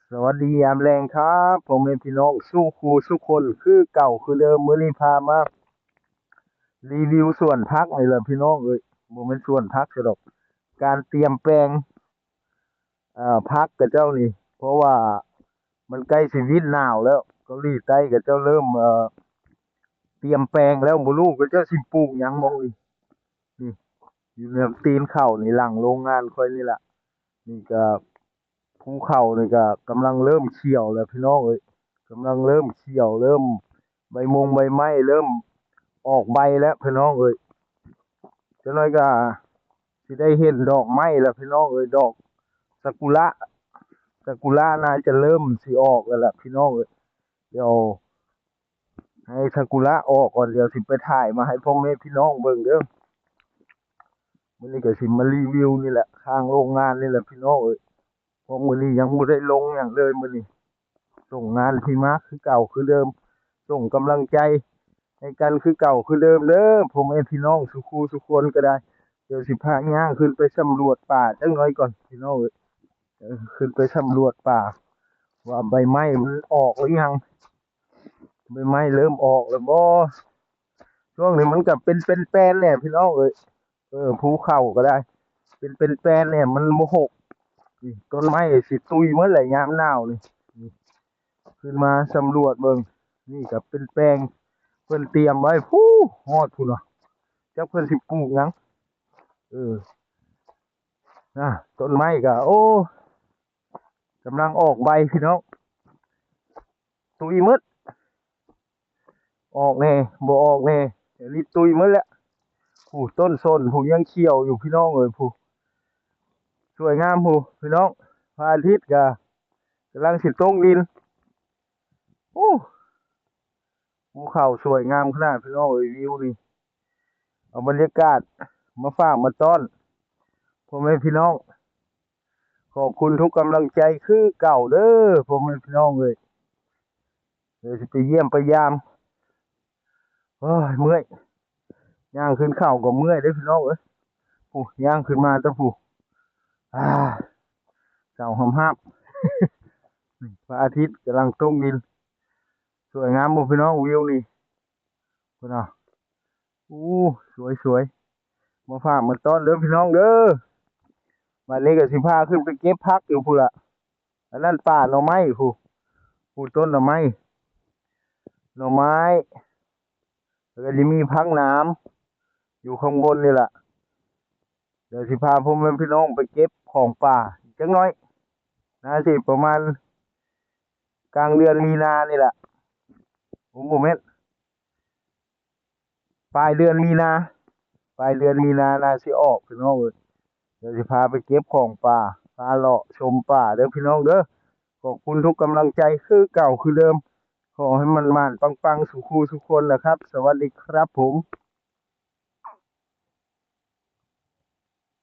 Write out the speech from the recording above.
ສະຫວັດດີຍາມແລງຄັບ ພໍ່ແມ່ພີ່ນ້ອງສູ່ຄູ່ສູ່ຄົນ ຄືເກົ່າຄືເດີມ. ມື້ນີ້ພາມາຣີວິວສວນຜັກນີ້ແຫຼະພີ່ນ້ອງເອີຍ, ບໍ່ແມ່ນສວນຜັກຊະດອກ, ການຕຽມແປງ ເອີ ຜັກຂະເຈົ້ານີ້ ເພາະວ່າມັນໃກ້ຊິວິນໜາວແລ້ວ. ເກົາຫຼີໃຕ້ຂະເຈົ້າເລີ່ມ ເອີ ຕຽມແປງແລ້ວ, ບໍ່ຮູ້ຂະເຈົ້າຊິປູກຫຍັງໝ່ອງນີ້. ນີ້ ຢູ່ແນວຕີນເຂົ້ານີ້ ຫຼັງໂລງງານຂ້ອຍນີ້ລະ. ນີ້ກະ ພູເຂົ້ານີ້ກະກຳລັງເລີ່ມຂຽວແລ້ວພີ່ນ້ອງເອີຍ, ກຳລັງເລີ່ມຂຽວ ເລີ່ມໃບມົງໃບໄມ້ເລີ່ມອອກໃບແລ້ວພີ່ນ້ອງເອີຍ. ຈັກໜ້ອຍກະຊິໄດ້ເຫັນດອກໄມ້ແລ້ວພີ່ນ້ອງເອີຍ, ດອກຊາກຸຣະ ຊາກຸຣະໜ້າຈະເລີ່ມຊິອອກແລ້ວລະພີ່ນ້ອງເອີຍ. ດຽວໃຫ້ຊາກຸຣະອອກກ່ອນ, ດຽວຊິໄປຖ່າຍມາໃຫ້ພໍ່ແມ່ພີ່ນ້ອງເບິ່ງເດີ. ມື້ນີ້ກະຊິມາຣີວິວນີ້ແຫຼະ ຂ້າງໂລງງານນີ້ແຫຼະພີ່ນ້ອງເອີຍ. ເພາະມື້ນີ້ຍັງບໍ່ໄດ້ລົງຫຍັງເລີຍ, ມື້ນີ້ສົ່ງງານທີ່ມາຄືເກົ່າຄືເດີມ, ສົ່ງກຳລັງໃຈໃຫ້ກັນຄືເກົ່າຄືເດີມເດີ ພໍ່ແມ່ພີ່ນ້ອງສູ່ຄູ່ສູ່ຄົນກະໄດ້. ດຽວຊິພາຍ່າງຂຶ້ນໄປສຳຫຼວດປ່າຈັກໜ້ອຍກ່ອນພີ່ນ້ອງເອີຍ. ເອີ ຂຶ້ນໄປສຳຫຼວດປ່າວ່າໃບໄມ້ມັນອອກຫຼືຍັງ, ໃບໄມ້ເລີ່ມອອກແລ້ວບໍ່. ຊ່ວງນີ້ມັນກະເປັນ ເປັນແປນແຫຼະພີ່ນ້ອງເອີຍ. ເອີ ພູເຂົາກະໄດ້ ເປັນ ເປັນແປນແຫຼະ ມັນບໍ່ຫົກ. ນີ້ ຕົ້ນໄມ້ຊິຕຸຍໝົດແຫຼະຍາມໜາວນີ້. ນີ້ ຂຶ້ນມາສຳຫຼວດເບິ່ງ, ນີ້ກະເປັນແປງເພິ່ນຕຽມໄວ້ ພູ້ ຮອດພຸ້ນນະ, ຈັກເພິ່ນຊິປູກຫຍັງ. ເອີ ນະ ຕົ້ນໄມ້ກະ ໂອ້ ກຳລັງອອກໃບພີ່ນ້ອງ, ຕຸຍໝົດ. ອອກແດ່ ບໍ່ອອກແດ່, ອັນນີ້ຕຸຍໝົດແລ້ວ. ຜູ້ ຕົ້ນສົນຜູ້ຍັງຂຽວຢູ່ພີ່ນ້ອງເອີຍ, ຜູ້ ສວຍງາມຜູ້ພີ່ນ້ອງ. ພະອາທິດກະກຳລັງຊິຕົກດິນ. ໂອ້ ພູເຂົາສວຍງາມຂະໜາດພີ່ນ້ອງເອີຍ, ວິວນີ້. ເອົາບັນຍາກາດມາຝາກມາຕ້ອນພໍ່ແມ່ພີ່ນ້ອງ. ຂອບຄຸນທຸກກຳລັງໃຈຄືເກົ່າເດີ ພໍ່ແມ່ພີ່ນ້ອງເອີຍ. ດຽວຊິໄປຢ້ຽມໄປຢາມ. ໂອ້ຍ ເມື່ອຍ, ຍ່າງຂຶ້ນເຂົາກໍເມື່ອຍເດ້ພີ່ນ້ອງເອີຍ. ໂອ້ ຍ່າງຂຶ້ນມາແຕ່ຜູ້ ອາ ເຊົາຫາບໆ. ພະອາທິດກຳລັງຕົກດິນ. ສວຍງາມບໍ່ພີ່ນ້ອງ ວິວນີ້? ພຸ້ນນະ. ໂອ້ ສວຍໆ. ມາຝາກມາຕ້ອນເດີພີ່ນ້ອງເດີ. ບາດນີ້ກະຊິພາຂຶ້ນໄປເກັບຜັກຢູ່ພຸ້ນລະ. ອັນນັ້ນປ່າໜໍ່ໄມ້ ຜູ້ ຜູ້ ຕົ້ນໜໍ່ໄມ້ ໜໍ່ໄມ້. ແລ້ວກະຊິມີຜັກໜາມຢູ່ຂ້າງບົນນີ້ລະ. ດຽວຊິພາພໍ່ແມ່ພີ່ນ້ອງໄປເກັບຂອງປ່າຈັກໜ້ອຍ, ໜ້າຊິປະມານກາງເດືອນມີນານີ້ລະ. ໂອ້ ບໍ່ແມ່ນ ປາຍເດືອນມີນາ, ປາຍເດືອນມີນາໜ້າຊິອອກພີ່ນ້ອງເອີຍ. ດຽວຊິພາໄປເກັບຂອງປ່າ ພາເລາະຊົມປ່າເດີພີ່ນ້ອງເດີ. ຂອບຄຸນທຸກກຳລັງໃຈຄືເກົ່າຄືເດີມ. ຂໍໃຫ້ໝານໆປັງໆສູ່ຄູ່ສູ່ຄົນນະຄັບ. ສະຫວັດດີຄັບຜົມ.